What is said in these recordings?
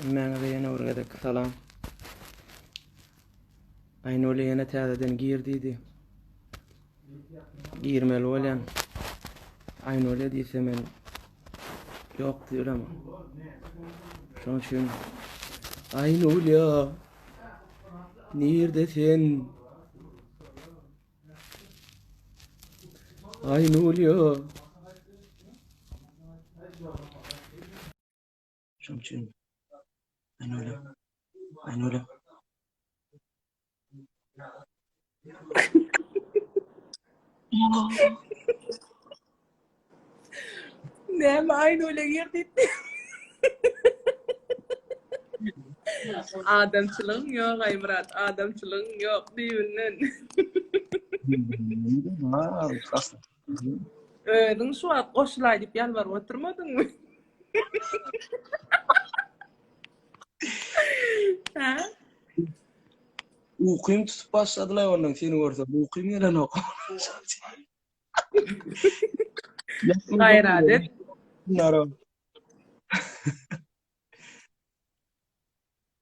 Hemmäňize ýene bir gezek salam. Aýnoli ýene täzeden gir diýdi. Girmeli bolýan. Aýnoli diýse men ýok diýrem. Şonuň üçin Aýnolýa nirde sen? Aýnolýa Şonuň üçin Aýnolýa Aýnolýa Näme Aýnolýa gir diýdi. Adamçylygyň ýok Aýmyrat, adamçylygyň ýok düýbünden. Özüň şu wagt goşulaý diýip ýalbaryp oturmadyňmy? Hä? Ukym tutup başladylar ondan seni görsem ukym gelenok. Gaýrat et. Naro.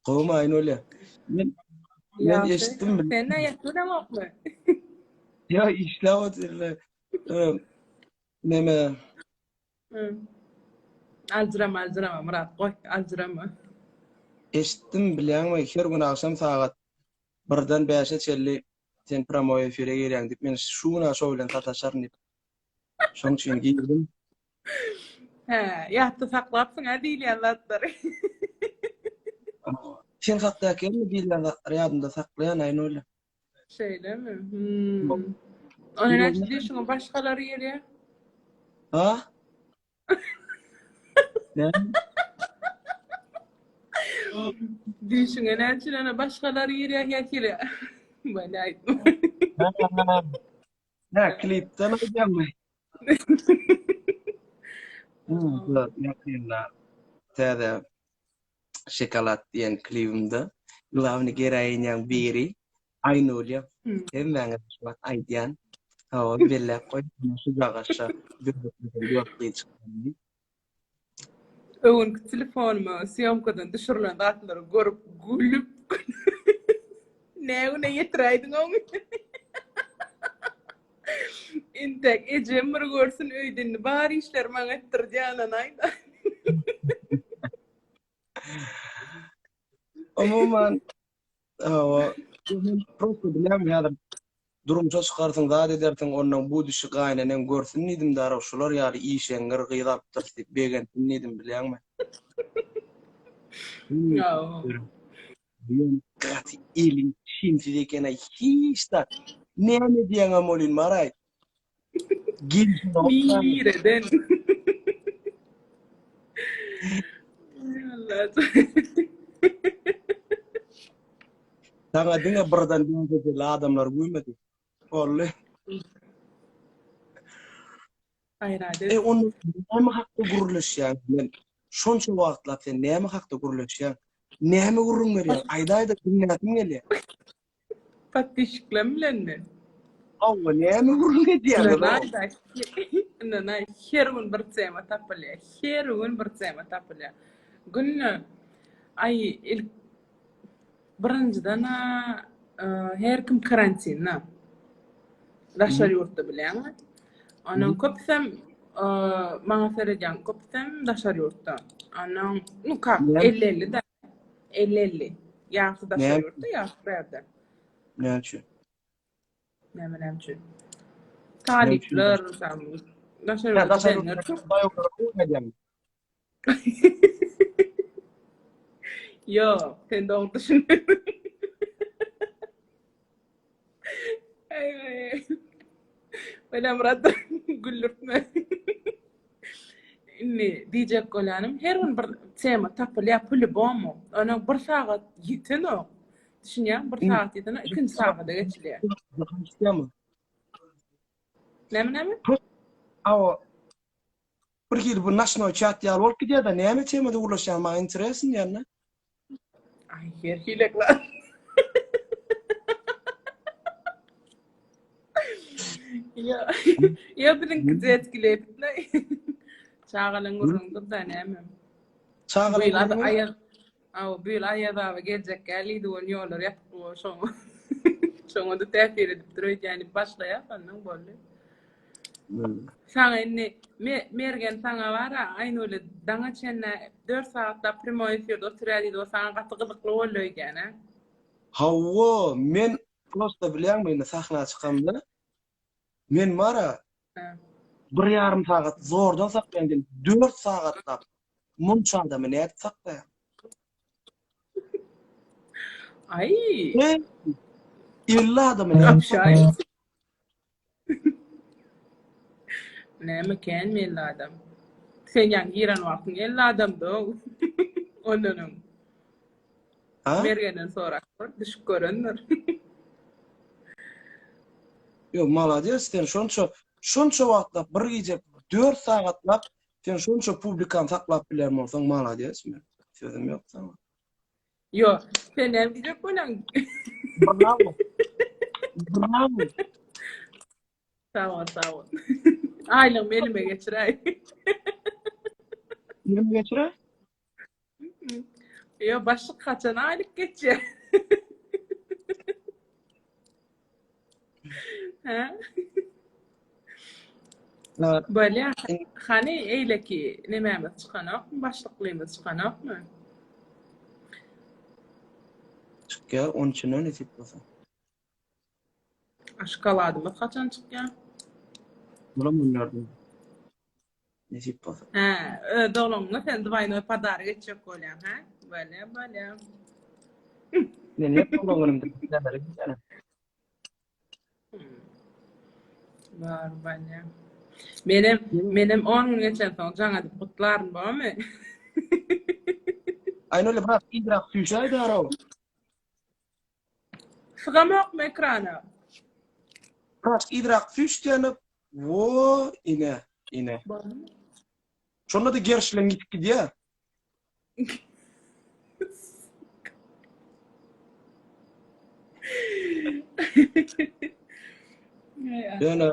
Gowmy Aýnolýa? Men men eşitdim. Sen ne ýatdyňokmy? Ýa işläp otyrlar. Neme Aljyrama, aljyrama Myrat, goý, aljyrama. Eşitdim, bilýäňmi, her gün agşam sagat birden bäşe çenli sen pramoý efire girýäň diýip, men şu gün-ä şo bilen sataşaryn diýip, şoň üçin girdim. Hä, ýatda saklapsyň-a diýilýän zatlary. Sen hakdaky hemme diýilýän zatlary ýadymda saklaýan, Aýnurly. Şeýlemi? Hmm. Ony näçe diýşiňe başgalar girýär? Ha? Näme? Düýşüňe näçe ýöne başgalar girýär nähili? Bolýa aýtma. Hä, klipden aýdýaňmy? Hmm, ýakynda täze Şokolad diýen klibimde glawny geroinýaň biri Aýnulýa. Hemmäňize şu wagt aýdýan. Hawa, belläp goý, şu jagaşa dört gyz çykýan diýip. Öňki telefonyma sýomkadan düşürilen zatlary görüp gülüp Nägüne ýetiräýdiň oň. Intek ejem bir görsün öýde indi bar işleri maňa etdirýän-aý. Umuman, hawa, prosta bilýäňmi häzir durmuşa çykarsyň, zat edersiň, ondan bu dişi gaýyneneň görsün diýdim dara, şular ýaly işeňňir gyz alypdyrys diýip begensin diýdim bilýäňmi? Gaty eliň çimsiz eken-aý, hiç zat. Näme edýäňem welin bar-aý. Nireden? Saňa diňe birden bäsleşeli adamlar güýmedi. Boldy. Gaýrat E et. onda näme hakda gürleşýäň men? Şonça wagtlap sen näme hakda gürleşýäň? Näme gürrüň berýäň? Aýdaýda diňläsim gelýär. Podpisçiklerim bilenmi? Hawa, näme gürrüň edýäňiz? Ynanaý, her gün bir tema tapylýar. Her gün bir tema tapylýar. Günde aý ilk birinjiden-ä her kim karantinde. Daşary ýurtda bilýäňmi? Onuň köpüsem maňa seredýän köpüsem daşary ýurtda. Onuň, nu kak, elli-elli-dä. 50-50. Ýarysy daşary ýurtda, ýarysy bärde. Näme üçin? Näme näme üçin? Talyplar, daşary ýurtda gidenler köp. Ýok, sen dogry düşünmediň. Eý, Wela Myrat güldürtme. Indi diýjek bolýanym her gün bir tema tapylýar po-lýubomu. Onuň bir sagat ýetenok. Düşünýäňmi? Bir sagat ýetenok, ikinji sagada geçilýär. Näme näme? Awa. Bir hili bu naçnoý çat ýaly bolup gidýär-de, näme temada gürleşýän maňa interesn diýende. Aý, her hili ekran. Ýa, ýa biziňki detki lepitle. Çagalaň gürrüňidir-dä näme. Çagalaň gürrüňi. Aw, bu ýyl Aýaz baba geljek däl diýdi, ony ýollar ýapyk bolar şoňa. Şoňa-da täsir edipdir öýdýän diýip başlaýar, ondan boldy. Saňa indi Mergen saňa bar-a, Aýnöle daňa çenli dört sagatlap primoý efirde oturýar diýdi, o saňa gaty gyzykly boldy öýdýän, a? Hawa, men prosta bilýäňmi indi sahna çykamda, men bar-a, bir ýarym sagat zordan saklaýan sen dört sagatlap munça adamy nädip saklaýaň? Aý. 50 adamy nädip saklaýaň? Näme kän 50 adam. Sen ýaňy giren wagtyň 50 adamdy. Ondan öň. Ha? Mergenden sorap gör, düşüp görendir. Ýok, malades sen şonça şonça wagtlap bir gije 4 sagatlap sen şonça publikany saklap bilýän bolsaň malades men. Sözüm ýok saňa. Ýok, sen näme diýjek bolýaň? Bravo. Bravo. Sag bol, sag bol. Aýlygymy elime geçiräý. Elime geçiräý? Ýo, başlyk haçan aýlyk geçýär? Hä? Bolýa. Hany eýleki nemämiz çykanokmy, başlyklymyz çykanokmy? Çykýar, on üçüne nesip bolsa. A şokoladymyz haçan çykýar? Bulam günlerde. Nesip bolsa. Hä, öz doglan günüňe sen dwaýnoý podarok etjek bolýaň, hä? Bolýa, bolýa. Men hep doglan günümde nämeler edýärin. Bar, bolýa. Menem, menem 10 gün geçensoň jaň edip gutlaryn, bormy? Aýnöle biraz tizräk süýşäýdärow. Sygamokmy ekrana? Biraz yzrak süýş diýende, wo, ine, ine. Şonda-da gerşleň ýitip gidýär. Ýöne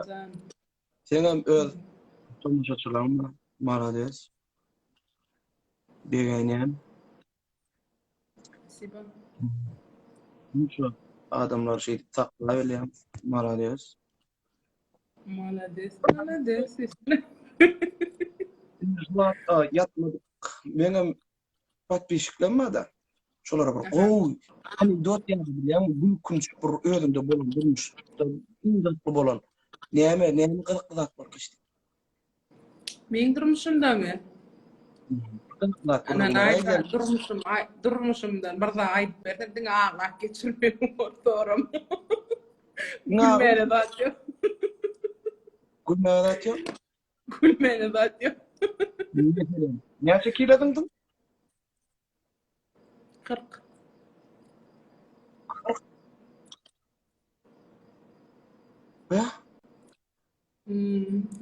seňem öz tomaşaçylaryň bar, malades. Begenýän. Spasibo. Munça adamlar şeýdip saklabilýäň. Malades. Malades, malades. Indi şu wagtda ýatmadyk meňem podpisçiklerim barda. Şolara bir gowy anekdot ýaly bilýäňmi, gülkünç bir özünde bolan durmuşda iň gyzykly bolan näme, näme gyzykly zatlar geçdi? Meň durmuşymdamy? Ana, durmuşym, durmuşymdan bir zat aýdyp bersem, diňe aglap geçirmeli bor soram. Gülmäne zat ýok. Gülmäne zat ýok? Gülmäne zat ýok. Näçe kilo zyňdyň? 40. 40. Bäh.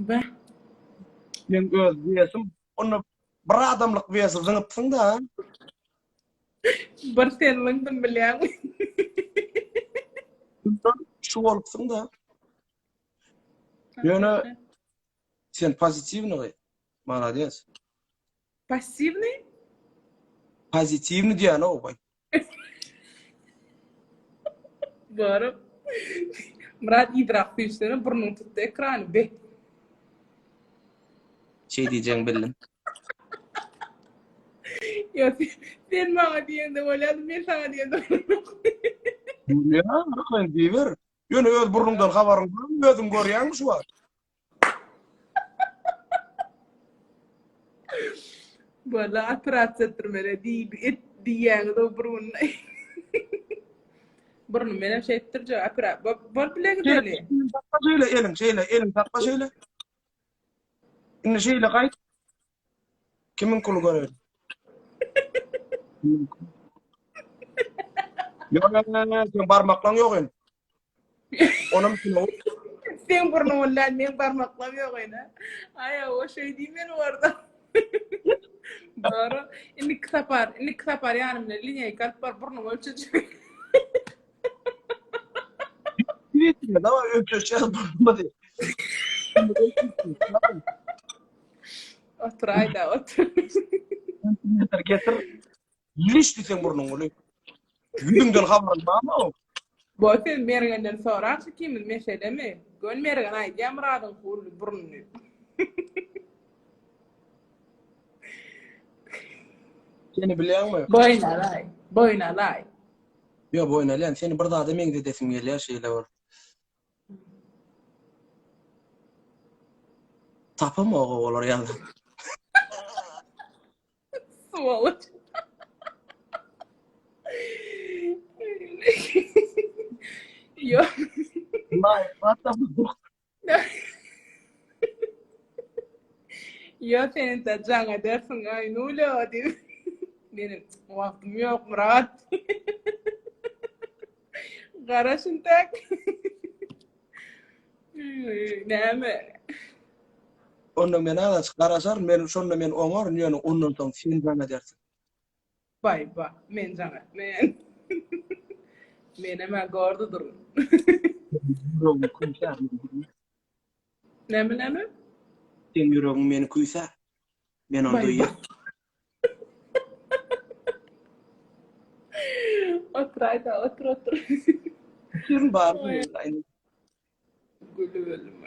Bäh. Meň öz wesim, onda bir adamlyk wesi zyňypsyň-da. Bir sen zyňdym bilýäňmi? Şu bolupsyň-da. Ýöne sen pozitiwnyý, malades. Passiwnyý? Pozitiwnyý diýýän-ow. Baryp. Myrat idrak süýşsene burnuň tutdy ekrany be. Şeý diýjegiňi bildim. Ýa sen maňa diýende bolýardy, men saňa diýende bolanok. Bolýar, arkaýyn diýiber. Ýöne öz burnuňdan habaryň barmy, özüň görýäňmi şu wagt? Walla operasiýa etdirmeli diýip et diýýäňiz o bir gün. Burnum menem şeýtdirjek opera bol bile gideli. Sakla şeýle eliň şeýle eliň sakla şeýle. Indi şeýle gaýt. Kimiň kuly görer? Ýok, seň barmaklaň ýok indi. Onam üstüne ur. Seň burnuň bilen meň barmaklam ýok ene. Aý, o şeý diýmeli borda. Dogry. Indiki sapar, indiki sapar ýanym bilen lineýka alyp bar, burnuňy ölçejek. Diýme, daway ölçeşýäs burnumyzy. Oturaý-da, otur. Getir, getir. Lişdi seň burnuň uly. Ýüzüňden habaryň barmy o? Bo sen Mergenden soraç ikimiz meselemi? Gön Mergen aýdýar Myradyň uly burnuny. Seni bilýäňmi? Boýun alaý. Boýun alaý. Ýok, boýun alýan. Seni bir zada meňzedesim gelýär şeýle bir. Tapamok olar ýaly. Swoloç. Ýok. Ýok, sen indi jaň edersiň, Aýnula diýip. Meniň wagtym ýok, Myrat. Garaş intäk. Näme? Onda men azajyk garaşaryn, men şonda men oňaryn, ýöne ondan soň sen jaň edersiň. Baý ba, men jaň etmeýän. Menem-ä gordudyryn. Ýüregiň küýsär. Näme, näme? Seň ýüregiň meni küýsär. Men ony duýýan. Oturaýda, otur, otur. Oturyn bar. Gülüp öldüm.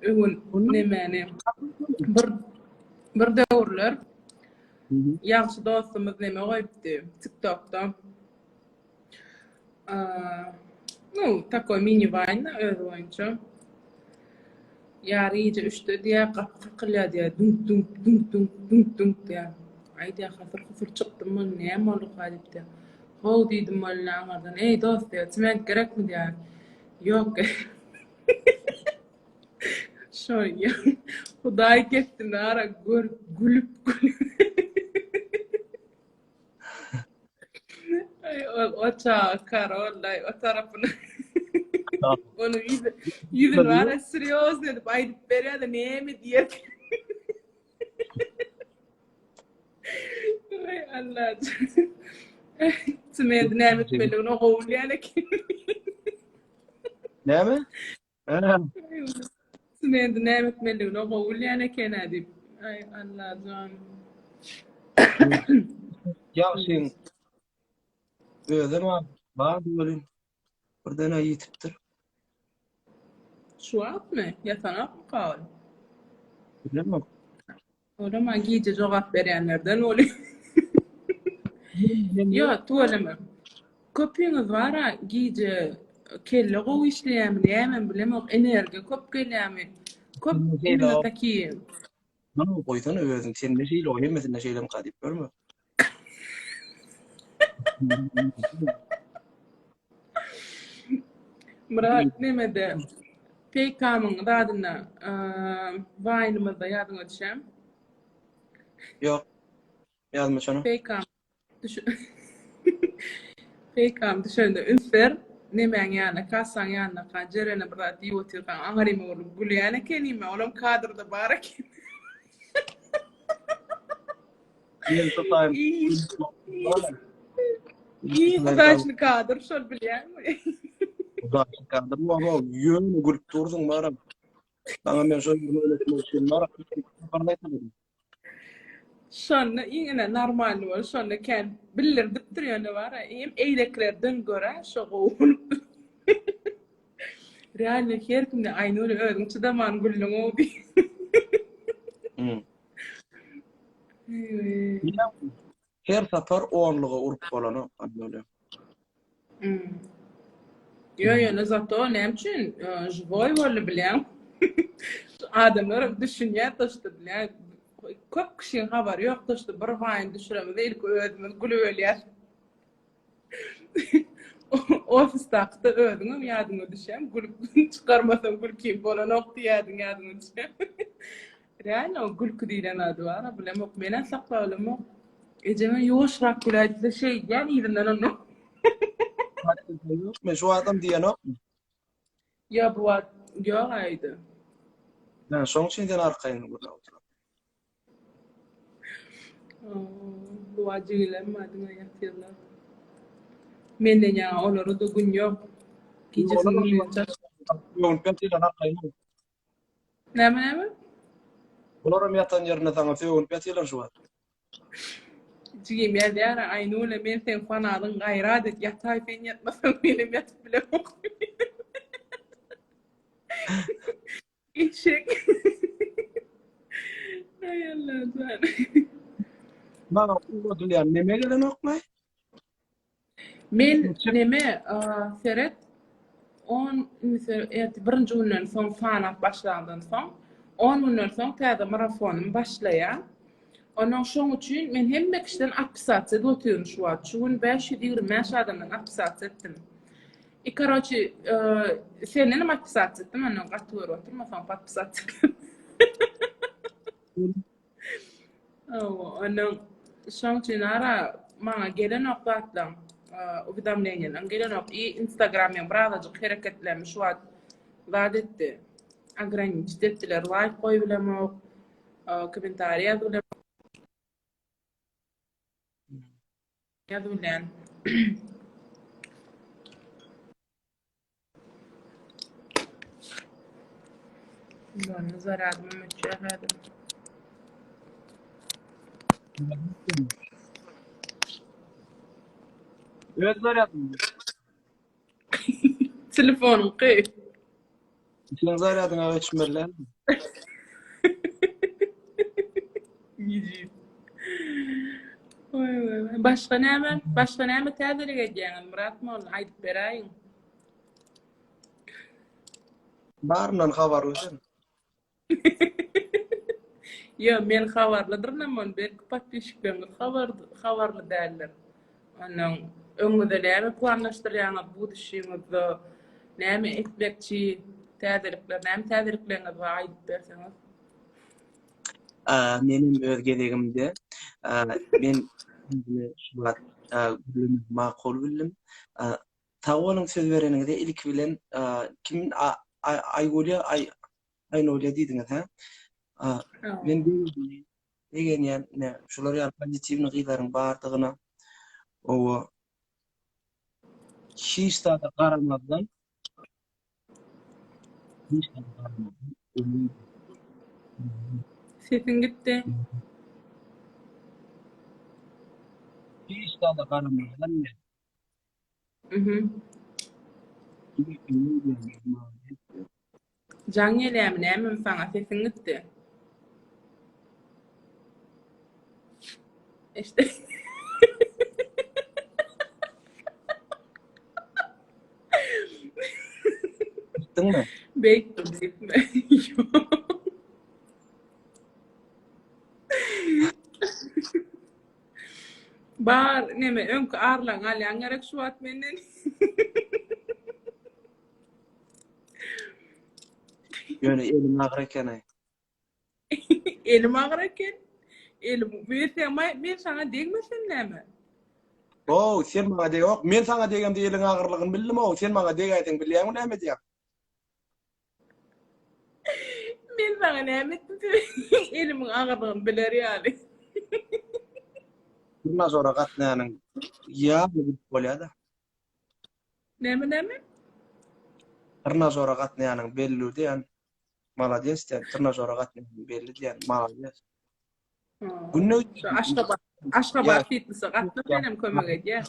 Öňün nemäni bir bir döwürler ýagşy dostumyz neme goýupdy TikTokda. Nu, takoý mini waýn özi boýunça. Ýary gije üçde diýýär, gapy kakylýar diýýär, düňk-düňk, düňk-düňk, düňk-düňk diýýär. Aý diýýär, hasyr-husur çykdym, muny näme bolduka diýip diýýär. How diýdim welin aňyrdan, eý dost diýýär, sement gerekmi diýýär. Ýok gerek. Şo Hudaý kesdi nara görüp gülüp gülüp. Aý, ol o çaga karol-laý, o tarapyny. Onuň ýüzi, ýüzüni bar-a serýozny edip aýdyp berýär-de, näme diýer. Aý, Allajan. Sement näme etmelidigini o gowy bilýän eken. Näme? Smendi näme etmelidigini o gowy bilýän eken-ä diýip. Aý, Allajan. Ýagşyň özem bardy welin, birden-ä ýitipdir. Şu wagtmy? Ýatanokmyka ol? Bilemok. Olam-a gije jogap berýänlerden bolup. Ýok, tüweleme. Köpüňiz bar-a gije kelle gowy işleýärmi, nämemi bilemok, energiýa köp gelýärmi? Köp imенно такие. Muny goýsana özüň, sende şeýle o hemmesinde şeýlemika diýip görme. Myrat nemede Peýkamyň zadynda waýnymyzda ýadyňa düşýämi? Ýok. Ýadyma düşenok. Peýkam düş Peýkam düşende üns ber, nemäň ýanyna, kassaň ýanyndaka Jerene bir zat diýip otyrkaň aňryma öwrülip gülýän ekenime, olam kadrda bar eken. Men şo taýyn. Iň udaçny kadr şol bilýäňmi? Udaçny kadr baba, ýöne gülüp durduň baram. Saňa men şo ýerine öýletmek üçin baram. Şonda iň ine normalny bol, şonda kän bildirdipdir ýöne bara, hem eýlekilerden görä şo gowy bolupdyr. Realno her kimde Aýnur özüň çydaman güldüň-ow diýip. Her sapar onluga urup bolanok Annagül. Ýo ýöne zato näme üçin živoý boldy bilýäň. Adamlar düşünýär toşda bilýän. Köp kişiň habary ýok toşda bir waýn düşüremizde ilki özümiz gülüp ölýäs. Ofisdaky-da özüňem ýadyňa düşýämi? Gülüp çykarmasaň gülkim bolanok diýýärdiň ýadyňa düşýämi? Realno o gülki diýlen zady bar-a bilemok. Men-ä saklap bilemok. Ejeme ýuwaşrak güläý diýse şeýdýän yzyndan ondan. Men şu wagtam diýenokmy? Ýa bu wagt ýok aýda. Hä, şoň üçin sen arkaýyn gürläp oturan. Bu jigilerim bar diňe ýatyrlar. Menden ýaňa olara-da gün ýok. Gijesini gündiz çaş. Sögünip ýatyrlar arkaýyn bol. Näme näme? Olaram ýatan ýerinde saňa sögünip ýatyrlar şu wagt. Jigim ýazýar, Aýnule men seň fanadyň gaýrat et ýataý sen ýatmasaň menem ýatyp bilemok. Eşek. Aý Allajan. Maňa ugradylýan neme gelenokmy? Men neme seret on indi ertir birinji günden soň sanap başlandan soň on günden soň täze marafonym başlaýar. Ondan şoň üçin men hemme kişiden otpisasiýa edip otyryn şu wagt. Şu gün 525 adamdan otpisasiýa etdim. I karoçi sendenem otpisasiýa etdim, ondan gaty görüp oturmasaň podpisasiýa. Hawa, ondan şoň üçin ara maňa gelenok zatlaň, uwidomleniýalaň gelenok. I Instagram meň birazajyk hereketlerimi şu wagt zat etdi. Ograniçit etdiler. Laýk goýup bilemok, kommentariý ýazyp bilemok. Ýazyp bilýän. Ýöne zaradym öçýär häzir. Öz zarýadyňmy? Telefonyňky. Seň zarýadyňa geçmeli dälmi? Nejip. Oý, oý, oý. Başga näme? Başga näme täzelik edýäňiz, Myrat molla, aýdyp beräýiň. Baryndan habarly sen. Ýok, men habarlydyrynam ony, belki podpisçikleriňiz habar habarly däldir. Onnoň öňüňizde näme planlaşdyrýaňyz, buduşyňyzda näme etmekçi, täzelikler, näme täzelikleriňiz bar aýdyp berseňiz. Menem öz gezegimde men şu wagt gürlemegi makul bildim. Sag boluň söz bereniňize ilki bilen kim Aýgulýa Aýnulýa diýdiňiz hä? Men begenýän ine şular ýaly pozitiwnyý gyzlaryň bardygyna owa hiç zada garamazdan hiç zada garamazdan Sesiň gitdi. Hiç zada garamazdan Mhm. Jaň gelýärmi nämemi saňa sesiň gitdi. Eşde. Gitdiňmi? Beýtme, beýtme. Ýok. Bar neme öňki arlaň alýaň gerek şu wagt menden. Ýöne elim agyr ekeni. Elim agyr eken. Elim men sen men saňa degmesem näme? Ow, sen maňa degok. Men saňa degemde eliň agyrlygyny bildim ow. Sen maňa degäýseň bilýäňmi näme edýäň? Men saňa näme etdim sen elimiň agyrlygyny biler ýaly. Trnažora gatnaýanyň ýaly bilip bolýada. Näme näme? Trnažora gatnaýanyň belli diýen. Malades diýen. Trnažora gatnaýanyň belli diýen. Malades. Günde Şu Aşgabat Aşgabat fitnese gatna senem kömek edýär.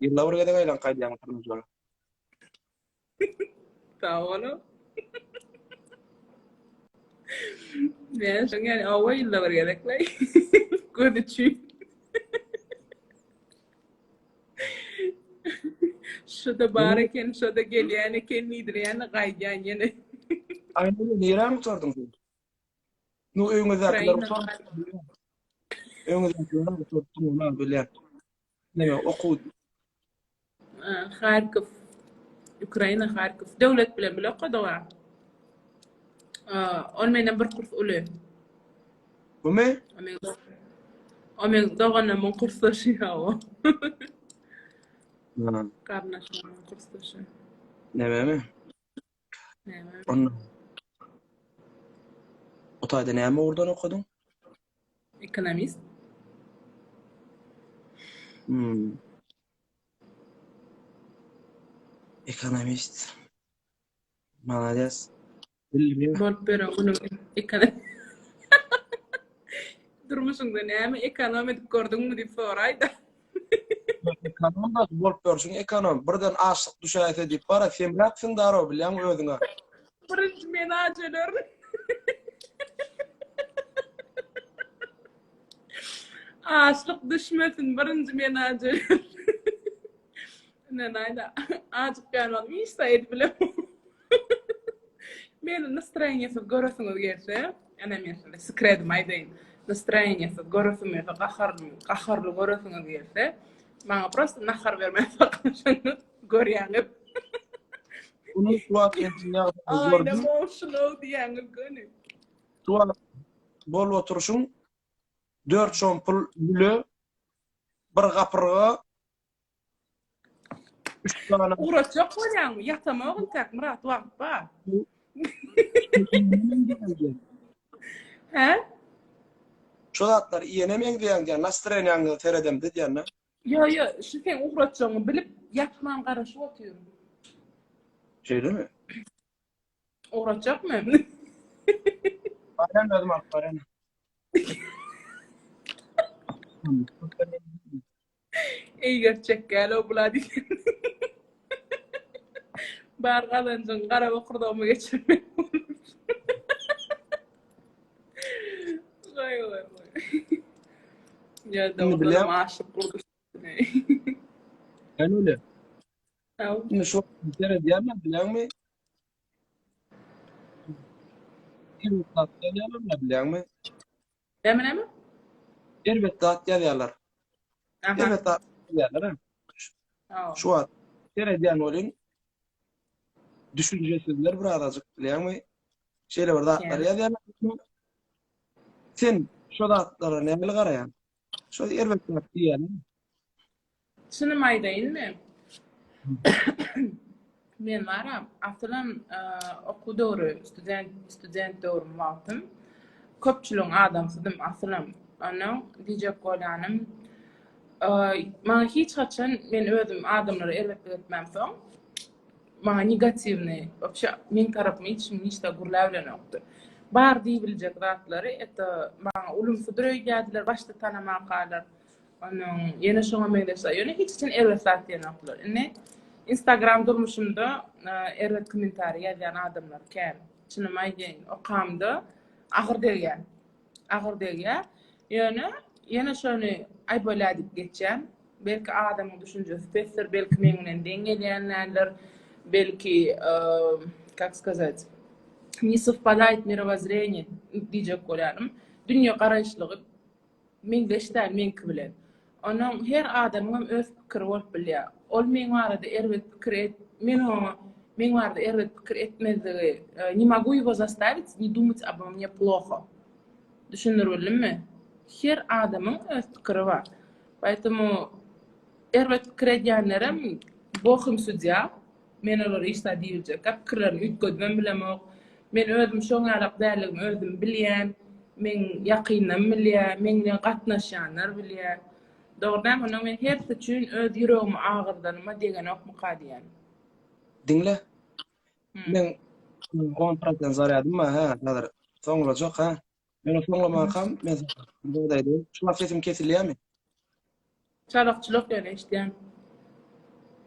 Ýylda bir gezek aýlanyp gaýdýaň trnažora. Sag boluň. Men şoň ýaly owa ýylda bir gezekle. Göz üçin. Şo-da bar eken, şo-da gelýän eken diýdirýän-de gaýdýan ýene. Aýnur niräni gutardyň sen? Nu öýüňizdäkiler gutardy. Öýüňizdäkiler gutardy, ony bilýän. Neme okuw Harkow. Ukraina Harkow. Döwlet bilen bile okadyk-a. Ol menden bir kurs uly. Bumy? O meň O meň doganymyň kursdaşy ýa o. Garyndaşymyň kursdaşy. Nememi? Näme? Onda O taýda näme ugurdan okadyň? Ekonomist. Hmm. Ekonomist. Malades. Bildim. Bolup beren günüň ekonomist. Durmuşyňda näme ekonom edip gördüňmi diýip soraýda. Ekonom da bolup görşüň ekonom. Birden açlyk düşäýse diýip bara semräpsiň daro bilýäň özüňe. Birinji men aç ölerin. Açlyk düşmesin birinji men aç ölerin. Ine naýda ajykýan wagtym hiç zat edip bilemok. Meni nastroýeniýesiz göresiňiz gelse, ene men size sekredimi aýdaýyn. Nastroýeniýesiz göresim gelse, gaharly, gaharly göresiňiz gelse, maňa prosta nahar bermän saklaşaňyz görýäňiz. Bunu şu wagt men siziň ýagdaýyňyzy gördüm. Aýna bolşunow diýýäňiz göni. Şu wagt bolup oturyşyň dört şompul lüle, bir gapyrga, Üç sany. Ugratjak bolýaňmy? Ýatamok intäk Myrat wagt bar. Hä? Şu zatlary iýene meňzeýäň diýýän, nastroýeniýaňa seredemde diýýän-de. Ýo, ýo, şu seň ugratjagyňy bilip, ýatman garaşyp otyryn. Şeýlemi? Ugratjakmy? Barýan özüm alyp barýan. Eýgertjek gäl-ow bula diýen. Bar gazanjyň gara bokurdagyma geçirmek bolup. Goý, goý, goý. Ýa dogrudanam aşyk urdy. Sen öyle. Indi şu seredýärler bilýäňmi? Erbet zat ýazýarlar bilýäňmi? Näme näme? Erbet zat ýazýarlar. Erbet zat ýazýarlar. Şu wagt seredýän welin düşünjesizler birazajyk bilýäňmi? Şeýle bir zatlar ýazýarlar. Sen şo zatlara nähili garaýaň? Şo erbet zat diýýärler. Çynymy aýdaýynmy? Men bara asylam okuw döwri, student student döwrüm wagtym köpçüligiň adamsydym asylam. Onnoň diýjek bolýanym, maňa hiç haçan men özüm adamlara erbetlik etmämsoň, maňa negatiwnyý, wapşe meň tarapyma hiç kim hiç zat gürläbilenokdy. Bar diýibiljek zatlary, eto maňa ulumsydyr öýdýärdiler başda tanamakalar. Onuň ýene şoňa meňzeş zat. Ýöne hiç haçan erbet zat diýenoklar. Indi Instagram durmuşymda e, erbet kommentariý ýazýan adamlar kän. Çynymy aýdaýyn, okamda agyr degýär. Agyr degýär. Ýöne ýene şony aý bolýar diýip geçýän. Belki adamyň düşünjesi pesdir, belki meň bilen deň gelýän däldir. Belki, e, как сказать, не совпадает мировоззрение diýjek bolýarym. Dünýe garaýyşlygy Meňzeş däl meňki bilen. Onuň her adamyňam öz pikiri bolup bilýär. Ol meň barada erbet pikir et, men oňa meň barada erbet pikir etmezligi, ne mogu его zastavit ne dumat obo mne ploho. Düşündirip bildimmi? Her adamyň öz pikiri bar. Poetemu erbet pikir edýänlerem Bog im sudýa. Men olara hiç zat diýiljek gap, pikirlerini üýtgedibem bilemok. Men özüm şoň ýalak däldigimi özüm bilýän. Meň ýakynlarym bilýär, meň bilen gatnaşýanlar bilýär. Dogry dämi? Onda men hersi üçin öz ýüregimi agyrdanyma degenokmyka diýýän. Diňle. Meň on prosent zarýadym bar, hä, häzir soňlajak, hä. Ýöne soňlamakam men bir zat aýdaýyn. Şu wagt sesim kesilýärmi? Çalakçylyk ýöne eşidýän.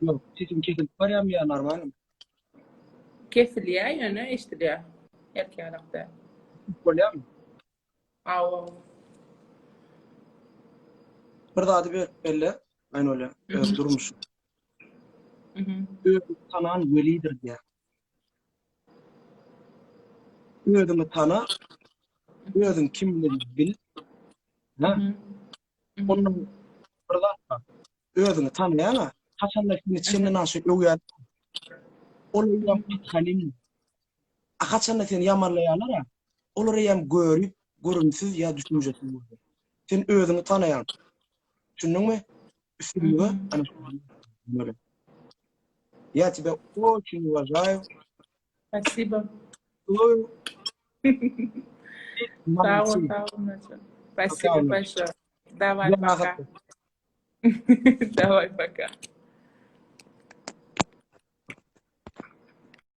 Ýok, sesim kesilip barýarmy ýa normalmy? Kesilýär ýöne eşidilýär. Herki ýalak däl. Bolýarmy? Hawa. Bir zady berk belle, Aýnolýa, öz durmuşyň. Özüni tanan welidir diýýär. Özüňi tana, özüň kimligini bil. Ha? Ondan bir zat bar. Özüňi tanaýaň-a, haçanda seni çenden aşa öwýärler. Ol eýýäm podhalim. A haçanda seni ýamanlaýarlar-a, olar eýýäm görip, görümsiz ýa düşünjesiz bolýar. Sen özüňi tanaýaň. Düşündiňmi? Üstünlige ana şuny. Ýa тебя очень уважаю. Spasibo. Sag bol, sag bol Naço. Spasibo большое. Daway, пока. Daway, пока.